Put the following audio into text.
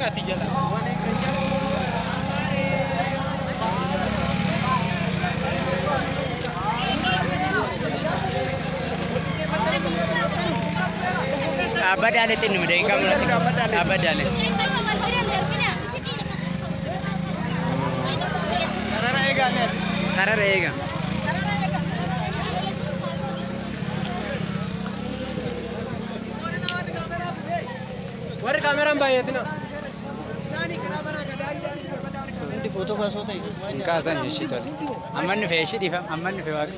Dhaqaati jala. Dhaabbadaalee xinnuma daqiiqaa muraasa. Dhaabbadaalee. Sarara eegalee. Sarara eega. Warri kaameraan baay'atina. Hundi footoo kaasoo ta'e. Hin kaasan ishii tole. Amma nufe ishii dhiifama. Amma nufe waaqa.